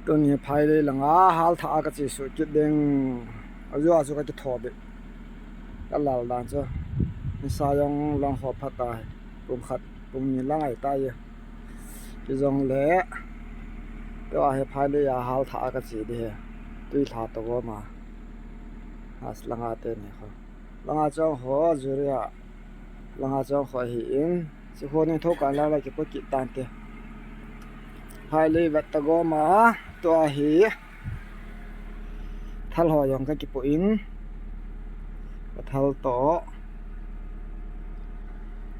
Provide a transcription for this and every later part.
ໂຕນີ້ພາຍເລີຍລະງາ ຫາລທາກະຊິສຸກິດເດ້ງ ອາຍຸອາສຸກະຈະໂທເດ ກະລາລດານຊະ ນິສາຍອງລອງຂໍພັດຕາຍ ປຸງຂັດ ປຸງມີລະໄງຕາຍ ກິຈອງແລ ແຕ່ວ່າເຮັດພາຍເລີຍຫາລທາກະຊິເດ ຕຸຍທາໂຕມາ ຫາສລະງາເຕເນ ລະງາຈອງໂຮ ຈຸເຣຍ ລະງາຈອງໂຮ ເຮອິນ ຊິໂຄນິໂທການລາລາກິໂປກິຕານເຕ ພາຍເລີຍແວັດຕະໂກມາ ຕົວເຮ ທັນໂຮ ຍອງກະກິໂປອິນ ກະທັນໂຕ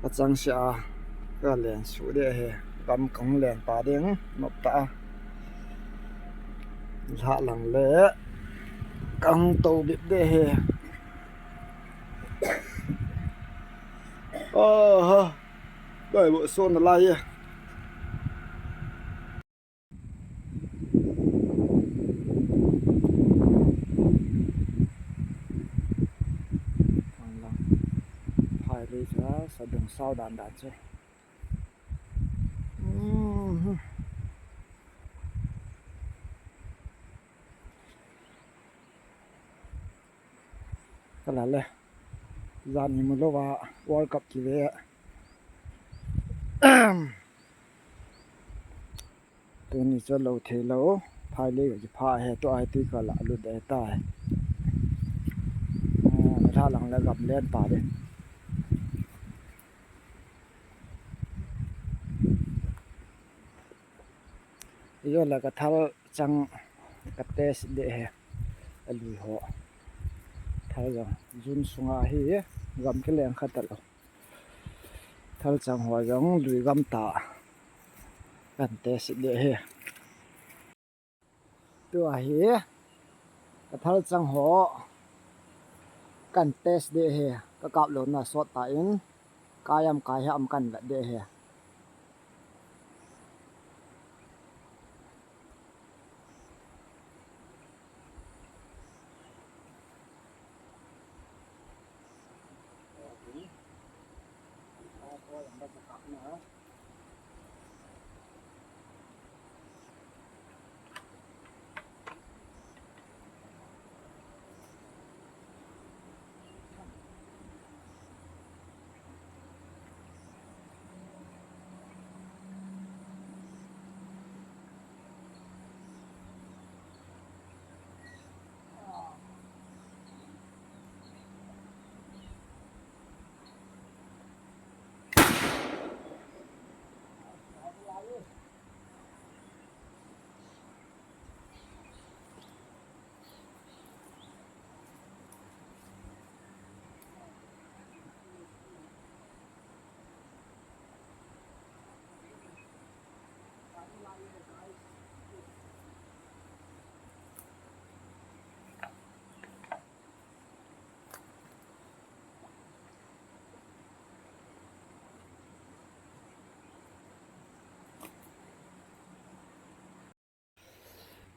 ກະຈັງຊາ ກະແລນສູເດເຮ ກຳກັງແລນປາເດ້ງ ນົບຕາ ທະລັງເລ ກຳໂຕບິບເດເຮ ໂອ້ໂຫ ໄດ້ບໍ່ໂຊນອາໄລ ພາຍເລີຍຊະ ສະດົງຊາວດານດານຊະ ອືມ ກະລະແລ ຢານນີ້ມັນລະວ່າ World Cup ກິເວ ໂຕນີ້ຈະເລົາເທເລົາ ພາຍເລີກະຈະພາແຮຕົວໄອຕິກະລະລຸດໄດ້ຕາຍ ອາ ທາຫຼັງແລກຳແລ່ນປາເດ ຍອດລະກະທັນ ຈັ່ງກະເຕສເດເຮ ອະລຸຍຫໍ ທາລະ ຢຸນສຸງາເຮ ກຳກະແລງຄະຕະລະ ທາລະ ຈັ່ງຫໍ ຢັງລຸຍກຳຕາ ກັນເຕສເດເຮ ຕົວເຮ ກະທັນ ຈັ່ງຫໍ ກັນເຕສເດເຮ ກະກັບໂລນນາ ຊອດຕາອິນ ກາຍອຳກາຍເຮ ອຳກັນແບບເດເຮ.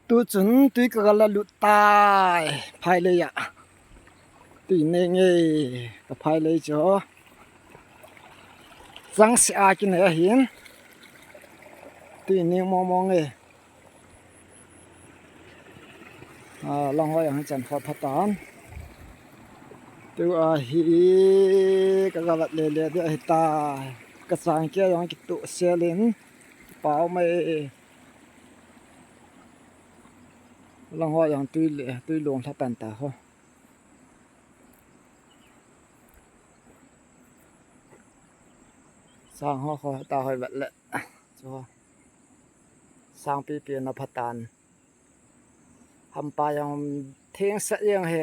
ຕູຈຸນ ຕຸຍກະກະລະລຸດຕາຍ ພາຍເລີຍ ຕຸຍເນງເອ ກະພາຍເລີຍຈໍ ຈັງຊິອາກິນເອ ຫີນ ຕຸຍເນງມອງໆເອ ອາ ລອງໄວ້ໃຫ້ຈັນຂໍພະຕານ ຕຸອາຫີ ກະກະລະເລເລ ເດອະເຮຕາ ກະສາງເກຍອງກິຕຸເຊເລນ ປາວໄມ ລອງຮອດຍັງຕຸ້ຍເລ ຕຸ້ຍໂລງທະແປນຕາໂຮ ສາງຮອດຂໍຕາຮອຍແວັດແລະ ສາງປີປີນະພະຕານ ຫຳປາຍັງເທງສະເອງເຮ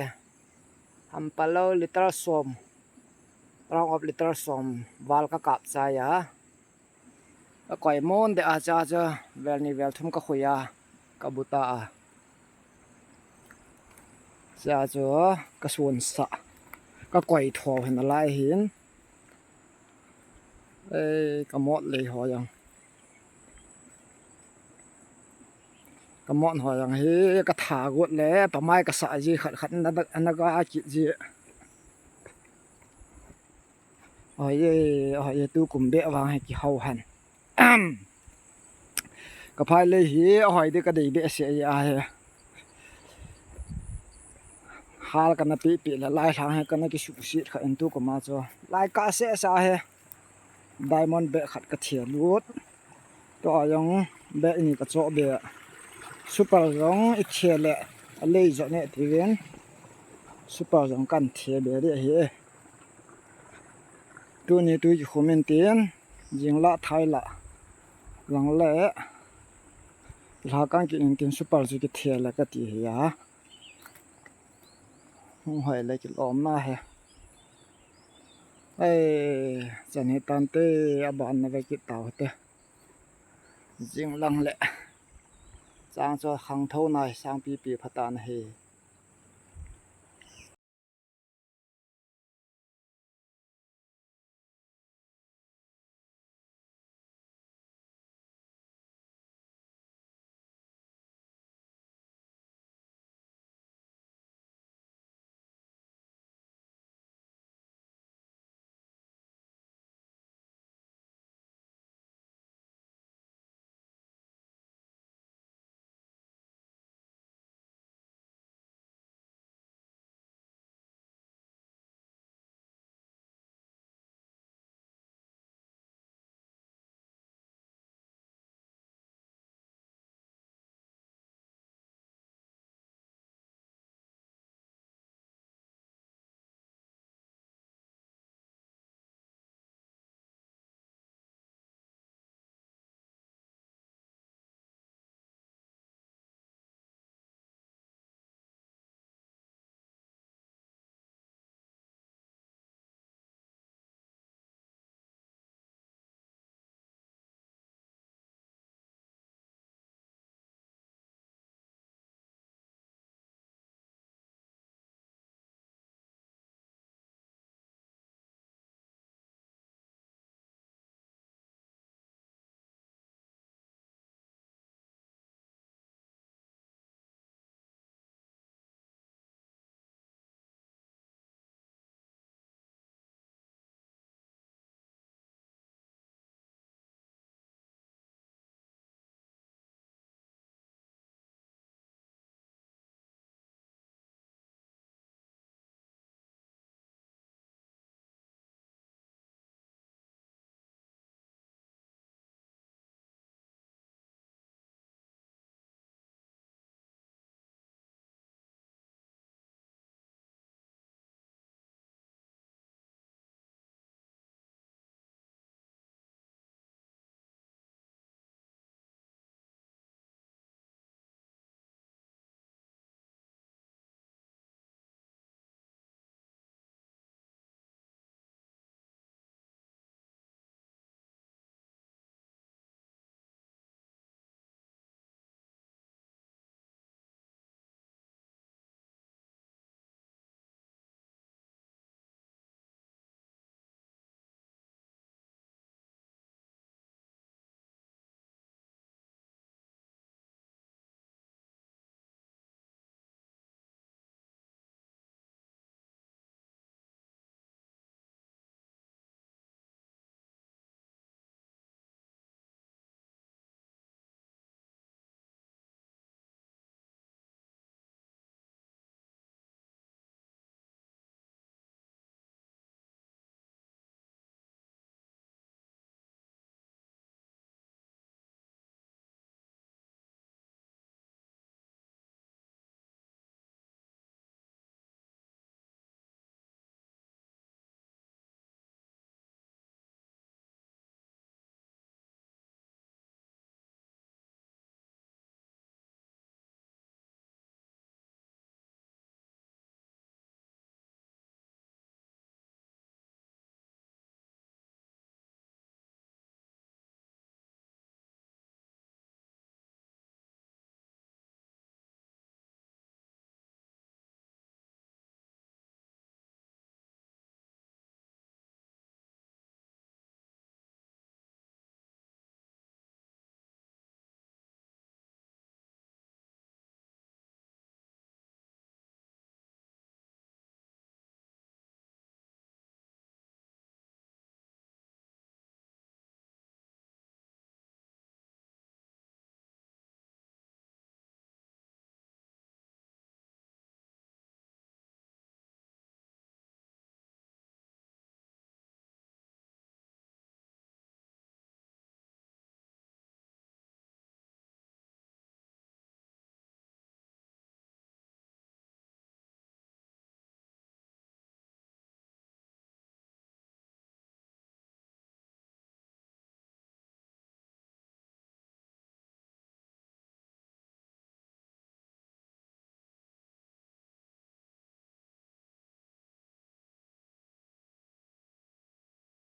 ຫຳປາເລົາລິດຕາສອມ ປາງອອບລິດຕາສອມ ວາລກະກາບຈາຍາ ກະກອຍໂມນເດອາຈາຈະ ແວລນີແວລທຸມກະຄຸຍາ ກະບຸຕາອາ ຈາຈະ ກະສວນສະ ກະກອຍໂທເຫັນອາລາຍເຫັນ ເອີ ກະໝົດເລີຍຫໍຍັງ ກະໝົດຫໍຍັງເຮ ກະຖາກົດແລ ປະມາຍກະສະເຈ ຂັດຂັດ ອັນນະກາກິດເຈ ໂອເຍ ໂອເຍ ຕູ້ກຸມເບະວາງໃຫ້ກິເຮົາຫັ້ນ ກ Ka phai lei hi, a hoi de ka dei behseh a he. Hal ka na pi pi la, lai thlang he ka na ki su sit kha en tu ka ma cho. Lai ka se sa he. Diamond beh khat ka thia lut. Tua jong beh ni ka cho be. Super jong i thia le. A lei jo ne ti ven. Super jong kan thia be de he. Tuni tui ki khumin tin, jing la thai la. Lang le, la kan ki in tin super ju ki thia la ka ti hi ya. Hung hoi le ki lom na he. Ai, chan he tan te, a ban na ve ki tau te. Jing lang le. Chang cho khang tho nai, sang pi pi phatan he.